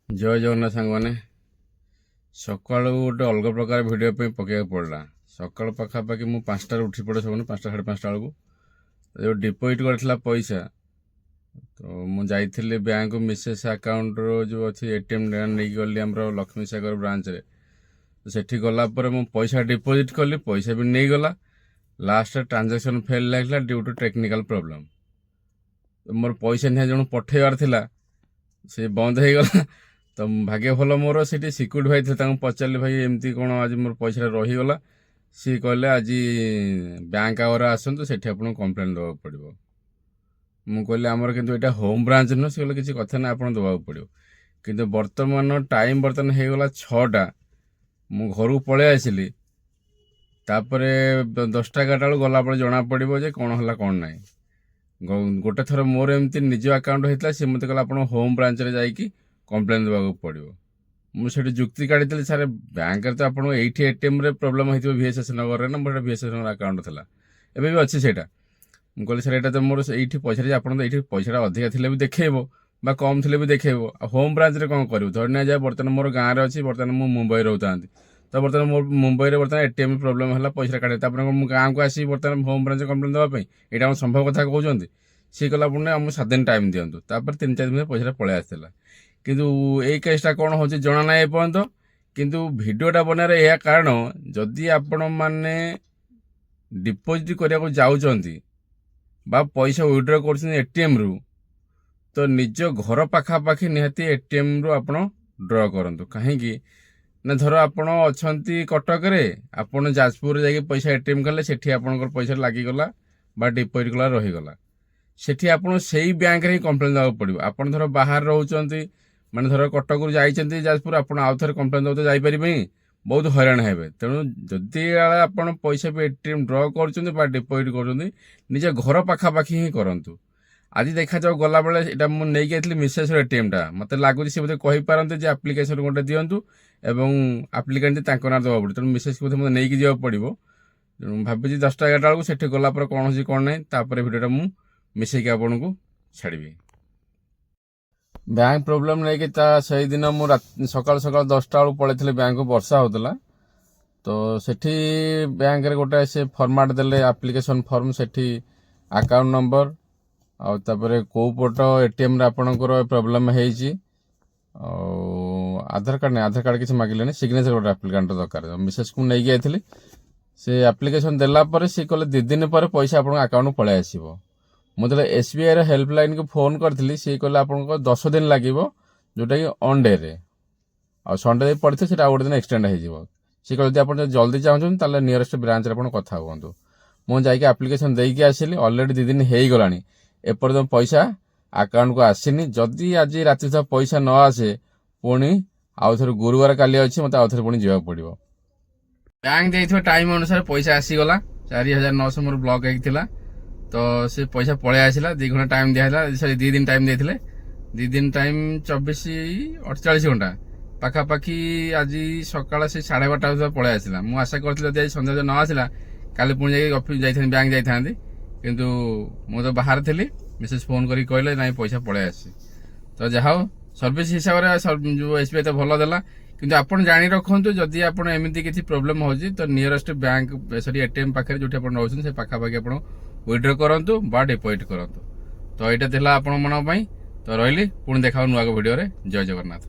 ଜୟ ଜଗନ୍ନାଥ ସାଙ୍ଗମାନେ। ସକାଳୁ ଗୋଟେ ଅଲଗା ପ୍ରକାର ଭିଡ଼ିଓ ପାଇଁ ପକାଇବାକୁ ପଡ଼ିଲା। ସକାଳୁ ପାଖାପାଖି ମୁଁ 5ଟାରେ ଉଠି ପଡ଼େ ସବୁଦିନ, 5ଟା 5:30 ବେଳକୁ। ଯେଉଁ ଡିପୋଜିଟ୍ କରିଥିଲା ପଇସା, ତ ମୁଁ ଯାଇଥିଲି ବ୍ୟାଙ୍କ, ମିସେସ୍ ଆକାଉଣ୍ଟର ଯେଉଁ ଅଛି ଏଟିଏମ୍ ନେଇକି ଗଲି ଆମର ଲକ୍ଷ୍ମୀ ସାଗର ବ୍ରାଞ୍ଚରେ। ସେଠି ଗଲା ପରେ ମୁଁ ପଇସା ଡିପୋଜିଟ୍ କଲି, ପଇସା ବି ନେଇଗଲା। ଲାଷ୍ଟରେ ଟ୍ରାଞ୍ଜାକ୍ସନ୍ ଫେଲ୍ ଲାଗିଲା ଡ୍ୟୁ ଟୁ ଟେକ୍ନିକାଲ୍ ପ୍ରୋବ୍ଲେମ୍। ମୋର ପଇସା ନିହାତି ଜଣକୁ ପଠେଇବାର ଥିଲା, ସେ ବନ୍ଦ ହେଇଗଲା। ତ ଭାଗ୍ୟ ଭଲ ମୋର, ସେଠି ସିକ୍ୟୁରିଟି ଭାଇ ଥିଲେ। ତାଙ୍କୁ ପଚାରିଲି, "ଭାଇ, ଏମିତି କ'ଣ ଆଜି ମୋର ପଇସାଟା ରହିଗଲା?" ସିଏ କହିଲେ, "ଆଜି ବ୍ୟାଙ୍କ ଆୱାର ଆସନ୍ତୁ, ସେଠି ଆପଣଙ୍କୁ କମ୍ପ୍ଲେନ୍ ଦେବାକୁ ପଡ଼ିବ।" ମୁଁ କହିଲି, "ଆମର କିନ୍ତୁ ଏଇଟା ହୋମ୍ ବ୍ରାଞ୍ଚ ନୁହଁ।" ସେ କହିଲେ, "କିଛି କଥା ନାହିଁ, ଆପଣ ଦେବାକୁ ପଡ଼ିବ।" କିନ୍ତୁ ବର୍ତ୍ତମାନ ଟାଇମ୍ ବର୍ତ୍ତମାନ ହେଇଗଲା 6ଟା। ମୁଁ ଘରକୁ ପଳେଇ ଆସିଲି। ତାପରେ 10ଟା 11ଟା ବେଳକୁ ଗଲାପରେ ଜଣାପଡ଼ିବ ଯେ କ'ଣ ହେଲା, କ'ଣ ନାହିଁ। ଗୋଟେ ଥର ମୋର ଏମିତି ନିଜ ଆକାଉଣ୍ଟ ହେଇଥିଲା। ସେ ମୋତେ କହିଲା, "ଆପଣ ହୋମ୍ ବ୍ରାଞ୍ଚରେ ଯାଇକି କମ୍ପ୍ଲେନ୍ ଦେବାକୁ ପଡ଼ିବ।" ମୁଁ ସେଠି ଯୁକ୍ତି କାଢ଼ିଥିଲି, "ସାର୍, ବ୍ୟାଙ୍କରେ ତ ଆପଣଙ୍କ ଏଇଠି ଏଟିଏମ୍ରେ ପ୍ରୋବ୍ଲେମ୍ ହେଇଥିବ ଭିଏସ୍ଏସ୍ ନଗରରେ ନା?" ମୋର ଭିଏସ୍ଏସ୍ ନଗର ଆକାଉଣ୍ଟ ଥିଲା, ଏବେ ବି ଅଛି ସେଇଟା। ମୁଁ କହିଲି, "ସାର୍, ଏଇଟା ତ ମୋର ଏଇଠି ପଇସାଟା, ଆପଣ ତ ଏଇଠି ପଇସାଟା ଅଧିକା ଥିଲେ ବି ଦେଖେଇବ ବା କମ୍ ଥିଲେ ବି ଦେଖେଇବ, ଆଉ ହୋମ୍ ବ୍ରାଞ୍ଚରେ କ'ଣ କରିବୁ? ଧରି ନିଆଯାଏ ବର୍ତ୍ତମାନ ମୋର ଗାଁରେ ଅଛି, ବର୍ତ୍ତମାନ ମୁଁ ମୁମ୍ବାଇ ରହୁଥାନ୍ତି, ତ ବର୍ତ୍ତମାନ ମୋର ମୁମ୍ବାଇରେ ବର୍ତ୍ତମାନ ଏଟିଏମ୍ ପ୍ରୋବ୍ଲେମ୍ ହେଲା, ପଇସା କାଢ଼ିବ, ତାପରେ ମୁଁ ଗାଁକୁ ଆସିବି ବର୍ତ୍ତମାନ ହୋମ୍ ବ୍ରାଞ୍ଚରେ କମ୍ପ୍ଲେନ୍ ଦେବା ପାଇଁ? ଏଇଟା ଆମ ସମ୍ଭବ କଥା କହୁଛନ୍ତି?" ସିଏ କହିଲା, "ଆପଣ ଆମକୁ 7 ଦିନ ଟାଇମ୍ ଦିଅନ୍ତୁ।" ତାପରେ 3-4 ଦିନ ପଇସାଟା ପଳେଇ ଆସିଥିଲା। କିନ୍ତୁ ଏଇ କେସ୍ଟା କ'ଣ ହେଉଛି ଜଣା ନାହିଁ ଏପର୍ଯ୍ୟନ୍ତ। କିନ୍ତୁ ଭିଡ଼ିଓଟା ବନାଇବାର ଏହା କାରଣ, ଯଦି ଆପଣମାନେ ଡିପୋଜିଟ୍ କରିବାକୁ ଯାଉଛନ୍ତି ବା ପଇସା ୱିଡ୍ର କରୁଛନ୍ତି ଏଟିଏମ୍ରୁ, ତ ନିଜ ଘର ପାଖାପାଖି ନିହାତି ଏଟିଏମ୍ରୁ ଆପଣ ଡ୍ର କରନ୍ତୁ। କାହିଁକି ନା ଧର ଆପଣ ଅଛନ୍ତି କଟକରେ, ଆପଣ ଯାଜପୁରରେ ଯାଇକି ପଇସା ଏଟିଏମ୍ କଲେ, ସେଠି ଆପଣଙ୍କର ପଇସା ଲାଗିଗଲା ବା ଡିପୋଜିଟ୍ କଲା, ରହିଗଲା ସେଠି, ଆପଣ ସେଇ ବ୍ୟାଙ୍କରେ ହିଁ କମ୍ପ୍ଲେନ୍ ଦେବାକୁ ପଡ଼ିବ। ଆପଣ ଧର ବାହାରେ ରହୁଛନ୍ତି, ମାନେ ଧର କଟକରୁ ଯାଇଛନ୍ତି ଯାଜପୁର, ଆପଣ ଆଉ ଥରେ କମ୍ପ୍ଲେନ୍ ଦେବାକୁ ତ ଯାଇପାରିବେନି, ବହୁତ ହଇରାଣ ହେବେ। ତେଣୁ ଯଦି ଆପଣ ପଇସା ବି ଏଟିଏମ୍ ଡ୍ର କରୁଛନ୍ତି ବା ଡିପୋଜିଟ୍ କରୁଛନ୍ତି, ନିଜ ଘର ପାଖାପାଖି ହିଁ କରନ୍ତୁ। ଆଜି ଦେଖାଯାଉ ଗଲାବେଳେ। ଏଇଟା ମୁଁ ନେଇକି ଯାଇଥିଲି ମିସେସ୍ର ଏଟିଏମ୍ଟା। ମୋତେ ଲାଗୁଛି ସେ ବୋଧେ କହିପାରନ୍ତି ଯେ ଆପ୍ଲିକେସନ୍ ଗୋଟେ ଦିଅନ୍ତୁ ଏବଂ ଆପ୍ଲିକାଣ୍ଟ ତାଙ୍କ ନାଁ ଦେବାକୁ ପଡ଼ିବ। ତେଣୁ ମିସେସ୍କୁ ବୋଧେ ମୋତେ ନେଇକି ଯିବାକୁ ପଡ଼ିବ। ତେଣୁ ଭାବିଛି 10ଟା 11ଟା ବେଳକୁ ସେଠି ଗଲା ପରେ କ'ଣ ହେଉଛି, କ'ଣ ନାହିଁ, ତାପରେ ଭିଡ଼ିଓଟା ମୁଁ ମିଶେଇକି ଆପଣଙ୍କୁ ଛାଡ଼ିବି। ବ୍ୟାଙ୍କ ପ୍ରୋବ୍ଲେମ୍ ନେଇକି ତା ସେଇଦିନ ମୁଁ ସକାଳୁ ସକାଳୁ 10ଟା ବେଳକୁ ପଳେଇଥିଲି ବ୍ୟାଙ୍କକୁ। ବର୍ଷା ହେଉଥିଲା। ତ ସେଠି ବ୍ୟାଙ୍କରେ ଗୋଟେ ସେ ଫର୍ମାଟ୍ ଦେଲେ, ଆପ୍ଲିକେସନ୍ ଫର୍ମ। ସେଠି ଆକାଉଣ୍ଟ ନମ୍ବର ଆଉ ତାପରେ କେଉଁ ପଟ ଏଟିଏମ୍ରେ ଆପଣଙ୍କର ପ୍ରୋବ୍ଲେମ୍ ହେଇଛି ଆଉ ଆଧାର କାର୍ଡ଼। ନାହିଁ, ଆଧାର କାର୍ଡ଼ କିଛି ମାଗିଲେନି। ସିଗ୍ନେଚର ଗୋଟେ ଆପ୍ଲିକାଣ୍ଟ ଦରକାର। ମିସେସ୍କୁ ମୁଁ ନେଇକି ଯାଇଥିଲି। ସେ ଆପ୍ଲିକେସନ୍ ଦେଲା ପରେ ସେ କହିଲେ, 2 ଦିନ ପରେ ପଇସା ଆପଣଙ୍କ ଆକାଉଣ୍ଟକୁ ପଳେଇ ଆସିବ। ମୁଁ ଯେତେବେଳେ ଏସ୍ବିଆଇର ହେଲ୍ପଲାଇନ୍କୁ ଫୋନ୍ କରିଥିଲି, ସିଏ କହିଲେ, ଆପଣଙ୍କ 10 ଦିନ ଲାଗିବ, ଯେଉଁଟାକି ଅନ୍ ଡେରେ, ଆଉ ସଣ୍ଡେ ଯଦି ପଡ଼ିଥିବ, ସେଇଟା ଆଉ ଗୋଟେ ଦିନ ଏକ୍ସଟେଣ୍ଡ ହେଇଯିବ। ସିଏ କହିଲେ, ଯଦି ଆପଣ ଯଦି ଜଲ୍ଦି ଚାହୁଁଛନ୍ତି, ତାହେଲେ ନିୟରେଷ୍ଟ ବ୍ରାଞ୍ଚରେ ଆପଣ କଥା ହୁଅନ୍ତୁ। ମୁଁ ଯାଇକି ଆପ୍ଲିକେସନ୍ ଦେଇକି ଆସିଲି। ଅଲରେଡ଼ି 2 ଦିନ ହେଇଗଲାଣି, ଏପର୍ଯ୍ୟନ୍ତ ପଇସା ଆକାଉଣ୍ଟକୁ ଆସିନି। ଯଦି ଆଜି ରାତି ସୁଦ୍ଧା ପଇସା ନ ଆସେ, ପୁଣି ଆଉ ଥରେ ଗୁରୁବାର କାଲି ଅଛି, ମୋତେ ଆଉ ଥରେ ପୁଣି ଯିବାକୁ ପଡ଼ିବ। ବ୍ୟାଙ୍କ ଦେଇଥିବା ଟାଇମ୍ ଅନୁସାରେ ପଇସା ଆସିଗଲା। 4900 ମୋର ବ୍ଲକ୍ ହେଇକି ଥିଲା, ତ ସେ ପଇସା ପଳେଇ ଆସିଲା। 2 ଘଣ୍ଟା ଟାଇମ୍ ଦିଆହେଲା, ସରି, 2 ଦିନ ଟାଇମ୍ ଦେଇଥିଲେ। 2 ଦିନ ଟାଇମ୍, 24 48 ଘଣ୍ଟା ପାଖାପାଖି। ଆଜି ସକାଳ ସେ 12:30 ସୁଦ୍ଧା ପଳେଇ ଆସିଲା। ମୁଁ ଆଶା କରିଥିଲି, ଯଦି ଆଜି ସନ୍ଧ୍ୟା ନ ଆସିଲା, କାଲି ପୁଣି ଯାଇକି ଅଫିସ୍ ଯାଇଥାନ୍ତି, ବ୍ୟାଙ୍କ ଯାଇଥାନ୍ତି। କିନ୍ତୁ ମୁଁ ତ ବାହାରେ ଥିଲି। ମିସେସ୍ ଫୋନ୍ କରିକି କହିଲେ, "ନାଇଁ, ପଇସା ପଳେଇ ଆସିଛି।" ତ ଯାହା ହଉ, ସର୍ଭିସ୍ ହିସାବରେ ଯେଉଁ ଏସ୍ବିଆଇ ତ ଭଲ ଦେଲା। କିନ୍ତୁ ଆପଣ ଜାଣି ରଖନ୍ତୁ, ଯଦି ଆପଣ ଏମିତି କିଛି ପ୍ରୋବ୍ଲେମ୍ ହେଉଛି, ତ ନିୟରେଷ୍ଟ ବ୍ୟାଙ୍କ, ସରି, ଏଟିଏମ୍ ପାଖରେ ଯେଉଁଠି ଆପଣ ରହୁଛନ୍ତି, ସେ ପାଖାପାଖି ଆପଣ ୱିଡ୍ର କରନ୍ତୁ ବା ଡିପୋଜିଟ୍ କରନ୍ତୁ। ତ ଏଇଟା ଥିଲା ଆପଣମାନଙ୍କ ପାଇଁ। ତ ରହିଲି, ପୁଣି ଦେଖା ନୂଆ ଭିଡ଼ିଓରେ। ଜୟ ଜଗନ୍ନାଥ।